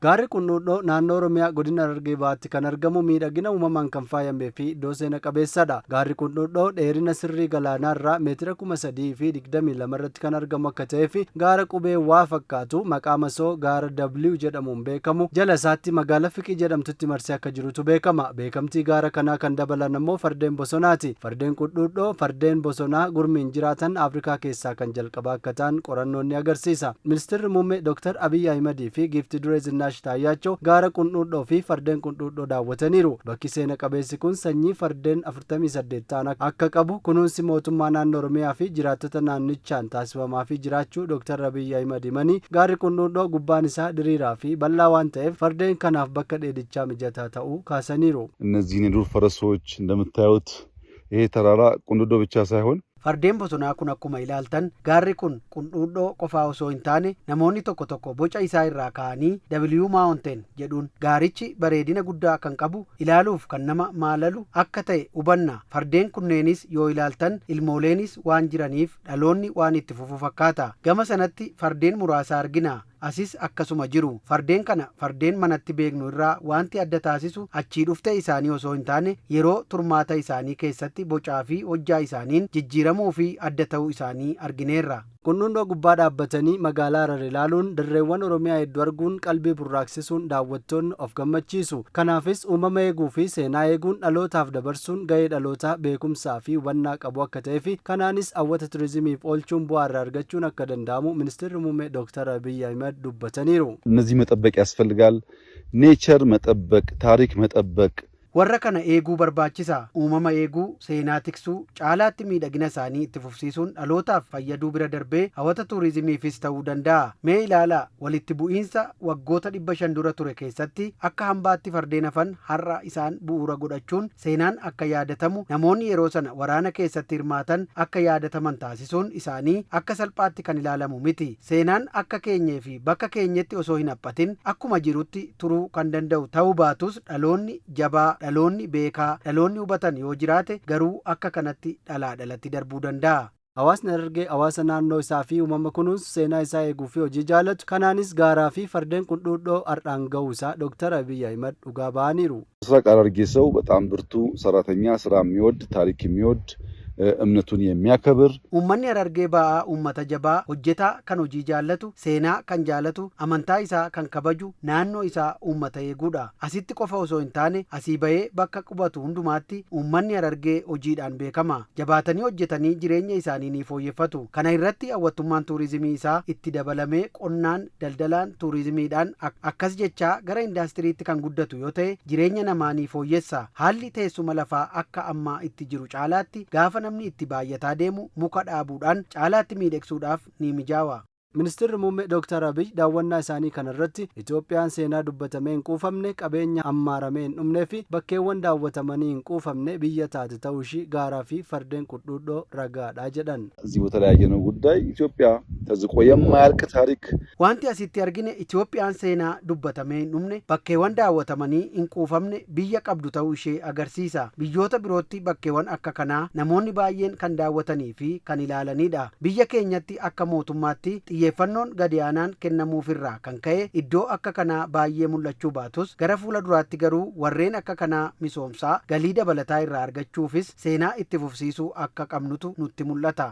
Gaarri Qundhudhoo naannoo Oromiyaa godina Harargee Bahaatti kan argamu miidhagina uumamaan kan faayamee fi iddoo seena qabeessadha. Gaarri Qundhudhoo dheerina sirrii galaanaarraa meetira 3022 irratti kan argamu akka ta'ee fi gaara qubee waa fakkaatu maqaa masoo gaara W jedhamuun beekamu jala isaatti magaalaa Fiqii jedhamtutti marsee akka jirutu beekama. Beekamtii gaara kanaa kan dabalan ammoo fardeen bosonaati. Fardeen Qundhudhoo fardeen bosonaa gurmiin jiraatan Afrikaa keessaa kan jalqabaa akka ta'an qorannoon ni agarsiisa. Ministeerri muummee Dr. Abiyyi Ahimadii fi giifti duree Zinnaash Taayyaachoo gaara Qundhudhoo fi fardeen Qundhudhoo daawwataniiru. Bakki seena qabeessi kun sanyii fardeen 48 ta'an akka qabu kunuunsi mootummaa naannoo Oromiyaa fi jiraattota naannichaan taasifamaafii jiraachuu Dr. Abiyyi Ahimad himanii, gaarri Qundhudhoo gubbaan isaa diriiraa fi bal'aa waan ta'eef fardeen kanaaf bakka dheedichaa mijataa ta'uu kaasaniiru. እነዚህን የዱር ፈረሶች እንደምታዩት ይሄ ተራራ ቁንዱዶ ብቻ ሳይሆን Fardeen bosonaa kun akkuma ilaaltan gaarri kun Qundhudhoo qofaa osoo hin taane, namoonni tokko tokko boca isaa irraa ka'anii W Mountain jedhuun. Gaarichi bareedina guddaa kan qabu, ilaaluuf kan nama maalalu akka ta'e hubanna. Fardeen kunneenis yoo ilaaltan ilmooleenis waan jiraniif dhaloonni waan itti fufu fakkaata. Gama sanatti fardeen muraasa argina. Asis akkasuma jiru. Fardeen kana fardeen manatti beeknu irraa wanti adda taasisu achii dhufte isaanii osoo hin taane, yeroo turmaata isaanii keessatti bocaa fi hojjaa isaaniin jijjiiramuu fi adda ta'uu isaanii argineerra. Qundhudhoo gubbaa dhaabbatanii magaalaa Harar ilaaluun, dirreewwan Oromiyaa hedduu arguun, qalbii burraaqsisuun daawwattoonni of gammachiisu. Kanaafis uumama eeguu fi seenaa eeguun dhalootaaf dabarsuun gahee dhalootaa beekumsaa fi hubannaa qabu akka ta'ee fi kanaanis hawwata turizimiif oolchuun bu'aa irraa argachuun akka danda'amu ministeerri muummee Dr. Abiyyi Ahimad dubbataniiru. እነዚህ መጠበቅ ያስፈልጋል። Nature መጠበቅ፣ ታሪክ መጠበቅ Warra kana eeguu barbaachisa. Uumama eeguu, seenaa tiksuu, caalaatti miidhagina isaanii itti fufsiisuun dhalootaaf fayyaduu bira darbee hawwata tuurizimiifis ta'uu danda'a. Mee ilaalaa, walitti bu'iinsa waggoota 500 dura ture keessatti akka hambaatti fardeen hafan har'a isaan bu'uura godhachuun seenaan akka yaadatamu, namoonni yeroo sana waraana keessatti hirmaatan akka yaadataman taasisuun isaanii akka salphaatti kan ilaalamu miti. Seenaan akka keenyee fi bakka keenyetti osoo hin haphatin akkuma jirutti turuu kan danda'u ta'uu baatus, dhaloonni jabaa, dhaloonni beekaa, dhaloonni hubatan yoo jiraate garuu akka kanatti dhalaa dhalatti darbuu danda'a. Hawaasni Harargee hawaasa naannoo isaa fi uumama kunuunsu, seenaa isaa eeguu fi hojii jaalatu. Kanaanis gaaraa fi fardeen Qundhudhoo har'aan ga'uu isaa Dr. Abiyyi Ahimad dhugaa ba'aniiru. ምስራቅ ሐረርጌ ሰው በጣም ብርቱ ሰራተኛ፣ ስራ የሚወድ፣ ታሪክ የሚወድ፣ እምነቱን የሚያከብር Uummanni Harargee Ba'aa uummata jabaa, hojjetaa, kan hojii jaallatu, seenaa kan jaalatu, amantaa isaa kan kabaju, naannoo isaa uummata eeguudha. Asitti qofa osoo hin taane, asii bahee bakka qubatu hundumaatti uummanni Harargee hojiidhaan beekama. Jabaatanii hojjetanii jireenya isaanii ni fooyyeffatu. Kana irratti hawwattummaan tuurizimii isaa itti dabalamee qonnaan, daldalaan, tuurizimiidhaan akkas jechaa gara indaastiriitti kan guddatu yoo ta'e, jireenya namaa ni fooyyessa. Haalli teessuma lafaa akka ammaa itti jiru caalaatti gaafa namni itti baay'ataa deemu muka dhaabuudhaan caalaatti miidhagsuudhaaf ni mijaawa. Ministeerri muummee Dr. Abiy daawwannaa isaanii kanarratti Itoophiyaan seenaa dubbatamee hin quufamne, qabeenya hammaaramee hin dhumnee fi bakkeewwan daawwatamanii hin quufamne biyya taate ta'uu ishii gaaraa fi fardeen Qundhudhoo ragaadha jedhan. እዚህ ቦታ ላይ ያየነው ጉዳይ ኢትዮጵያ ተዝቆ የማያልቅ ታሪክ Wanti asitti argine Itoophiyaan seenaa dubbatamee hin dhumne, bakkeewwan daawwatamanii hin quufamne biyya qabdu ta'uu ishee agarsiisa. Biyyoota birootti bakkeewwan akka kanaa namoonni baay'een kan daawwatanii fi kan ilaalanidha. Biyya keenyatti akka mootummaatti xiyyeeffannoon gadi aanaan kennamuufirraa kan ka'e iddoo akka kanaa baay'ee mul'achuu baatus, gara fuula duraatti garuu warreen akka kanaa misoomsaa galii dabalataa irraa argachuufis seenaa itti fufsiisuu akka qabnutu nutti mul'ata.